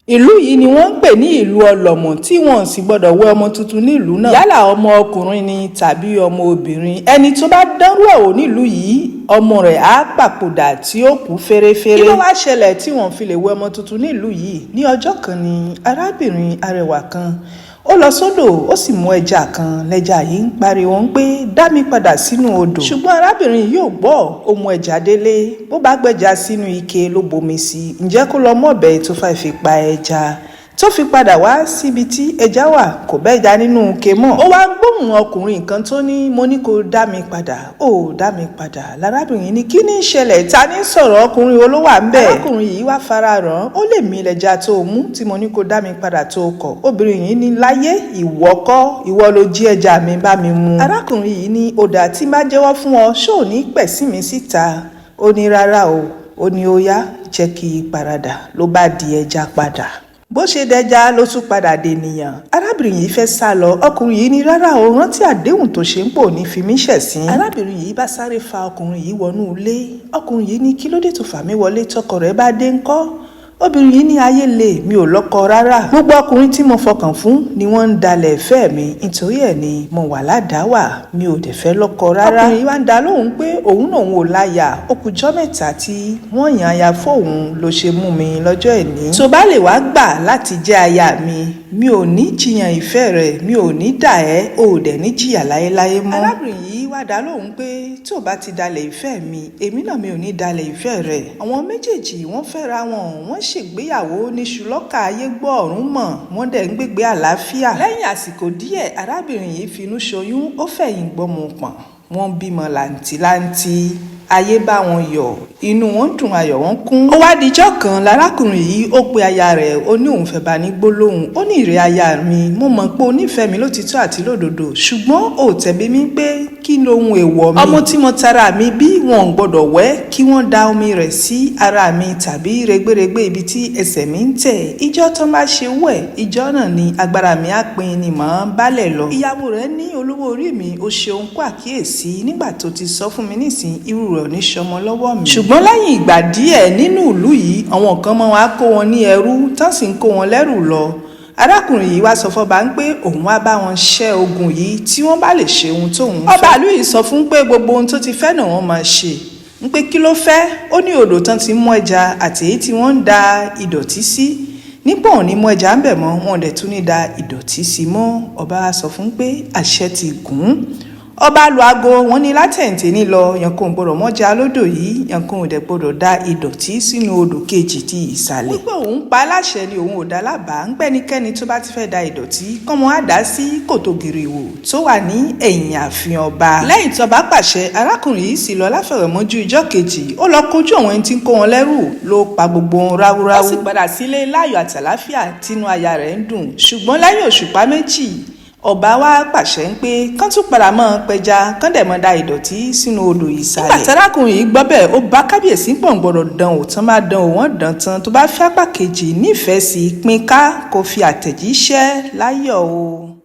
Ìlú yìí ni wọ́n ń pè ní ìlú Ọlọ́mọ, tí wọn sì gbọ́dọ̀ wẹ ọmọ tuntun nílùú náà, yálà ọmọ ọkùnrin ni tàbí ọmọ obìnrin. Ẹni tó bá dánrú ẹ̀ wò nílùú yìí, ọmọ rẹ̀ á papòdà tí ó kú fẹ́rẹ́fẹ́rẹ́. Kí ló wáá ṣẹlẹ̀ tí wọ́n fi lè wẹ ọmọ tuntun nílùú yìí? Ní ọjọ́ kan ní arábìnrin arẹwà kan, ó lọ sódò, ó sì mú ẹja kan. Lẹ́jà yìí ń pariwo ń pé, "Dá mi padà sínú odò." Ṣùgbọ́n arábìnrin yìí ò gbọ́. Ó mú ẹja délé, bó bá gbẹ́ja sínú ike, ló bomi sí i. Ǹjẹ́ kó lọ mọ̀bẹ tó fẹ́ fi pa ẹja, tó fi padà wá síbi tí ẹja wà, kò bẹ́ja nínú ike mọ́. Ó wá gbóhùn ọkùnrin kan tó ní, "Mo ní kó dá mi padà, ó dá mi padà." Lárábìnrin ní, "Kí ní í ṣẹlẹ̀? Ta ní sọ̀rọ̀? Ọkùnrin wo ló wà ń bẹ̀?" Arákùnrin yìí wá fara ràn ó lè mí lẹ́ja tó mú tí mo ní kó dá mi padà tó kọ̀. Obìnrin yìí ní, "Láyé, ìwọ kọ́, ìwọ ló jí ẹja mi bá mi mú." Arákùnrin yìí ní, "Ó dà, tí má jẹ́wọ́ fún ọ, ṣó ò ní pẹ̀sí mi síta?" Ó ní, "Rárá o." Ó ní, "Ó yá, jẹ́ kí n paradà." Ló bá di ẹja padà. Bó ṣe dẹja ló tún padà dènìyàn. Arábìnrin yìí fẹ́ sá lọ. Ọkùnrin yìí ní, "Rárá o, rántí àdéhùn tó ṣe ń pò ní fi mí ṣẹ̀sín." Arábìnrin yìí bá sáré fa ọkùnrin yìí wọnú ilé. Ọkùnrin yìí ní, "Kí ló dé tó fà mí wọlé? Tọkọ rẹ̀ bá dé ńkọ́?" Obìnrin yìí ní, "Ayé lè mi ò lọ́kọ rárá. Gbogbo ọkùnrin tí mo fọkàn fún ni wọ́n ń dalẹ̀ ìfẹ́ mi. Nítorí ẹ̀ ni mo wà ládàá, mi ò dẹ̀ fẹ́ lọ́kọ rárá." Ọkùnrin yìí wá ń dá lóhùn pé òun náà ò láyà, ó kújọ́ 3 tí wọ́n yan aya fóun ló ṣe mú mi lọ́jọ́ ìní. Tó bá lè wá gbà láti jẹ́ aya mi, mi ò ní jiyàn ìfẹ́ rẹ̀, mi ò ní dà ẹ́, ò dẹ̀ ní jìyà láéláé mọ́. Arábìnrin yìí wá dá lóhùn pé tó bá ti dalẹ̀ ìfẹ́ mi, èmi náà mi ò ní dalẹ̀ ìfẹ́ rẹ̀. Àwọn méjèèjì wọ́n fẹ́ra wọn, wọ́n ṣègbéyàwó níṣu lọ́kà, ayé gbọ́ ọ̀run mọ̀, wọ́n dẹ̀ ń gbégbé àlàáfíà. Lẹ́yìn àsìkò díẹ̀, arábìnrin yìí finú ṣoyún, ó fẹ̀yìn gbọ́mọ pọ̀n, wọ́n bímọ làǹtìlanti, ayé bá wọn yọ̀, inú wọn dùn, ayọ̀ wọn kún. Ó wá dijọ́ kan, lárákùnrin yìí ó pe aya rẹ̀, ó ní òun fẹ́ bá ní gbólóhùn. Ó ní, "Ìrẹ́ aya mi, mo mọ̀ pé o nífẹ̀ẹ́ mi lótìtọ́ àti lódodo, ṣùgbọ́n ò tẹ̀bi mi pé kí lohun èèwọ̀ mi. Ọmọ tí mo tara mi bí, wọn ò gbọ́dọ̀ wẹ́ kí wọ́n da omi rẹ̀ sí ara mi tàbí rẹ́gbẹ́rẹ́gbẹ́ ibi tí ẹsẹ̀ mi ń tẹ̀. Ìjọ́ tó bá ṣe wẹ̀, ìjọ́ náà ni agbára mi á pin ni màá bálẹ̀ lọ." Ìyàwó rẹ̀ ní, "Olówó orí mi, o ṣeun, kó àkíyèsí. Nígbà tó ti sọ fún mi nísìn, irú rẹ̀ ò ní ṣọmọ lọ́wọ́ mi." Ṣùgbọ́n lẹ́yìn ìgbà díẹ̀, nínú ìlú yìí, àwọn kan mọ́ wọn á kó wọn ní ẹrú, tán sì ń kó wọn lẹ́rù lọ. Arákùnrin yìí wá sọ fọba ń pé òun wá bá wọn ṣẹ́ ogun yìí tí wọ́n bá lè ṣe ohun tóun fẹ́. Ọba ìlú yìí sọ fún pé gbogbo ohun tó ti fẹ́ náà wọ́n máa ṣe. Ń pé kí ló fẹ́? Ó ní odò tán ti mú ẹja àti èyí tí wọ́n ń da ìdọ̀tí sí nípò, òní mú ẹja ń bẹ̀ mọ́, wọn dẹ̀ tún ní da ìdọ̀tí sí mọ́. Ọba wa sọ fún pé àṣẹ ti gùn ún. Ọba lu aago wọn ní látẹ̀ǹtẹ̀ ní lọ, yankan ò gbọ́dọ̀ mọ́jà lódò yìí, yankan ò dẹ̀ gbọ́dọ̀ da ìdọ̀tí sínú odò kejì ti ìsàlẹ̀. Wípé òun pa aláṣẹ ni, òun ò dá lábàá ń pẹ́nikẹ́ni tó bá ti fẹ́ da ìdọ̀tí kọ́mọ á dá sí kòtò gìrìwò tó wà ní ẹ̀yìn ààfin ọba. Lẹ́yìn tó bá pàṣẹ, arákùnrin yìí sì lọ láfẹ̀rẹ̀mọ́jú ìjọ́ kejì. Ó lọ kojú àwọn ẹni tí ń kó wọn lẹ́rù, ló pa gbogbo wọn ráúráú. Ó sì padà sílé láyọ̀ àtàláfíà, tínú aya rẹ̀ ń dùn. Ṣùgbọ́n lẹ́yìn òṣùpá 2, ọba wa pàṣẹ ń pé kán tún padà mọ́ pẹja, kán dẹ̀ mọ́ da ìdọ̀tí sínú odò ìsàlẹ̀. Nígbà tárákùnrin yìí gbọ́ bẹ́ẹ̀, ó bá kábíyèsí pọ̀ ń gbọ́dọ̀ dán ò tán, máa dán ò wọ́n dán tán. Tó bá fẹ́ apá kejì, nífẹ̀ẹ́ sí pín ká, kó fi àtẹ̀jíṣẹ́ láyọ̀ o.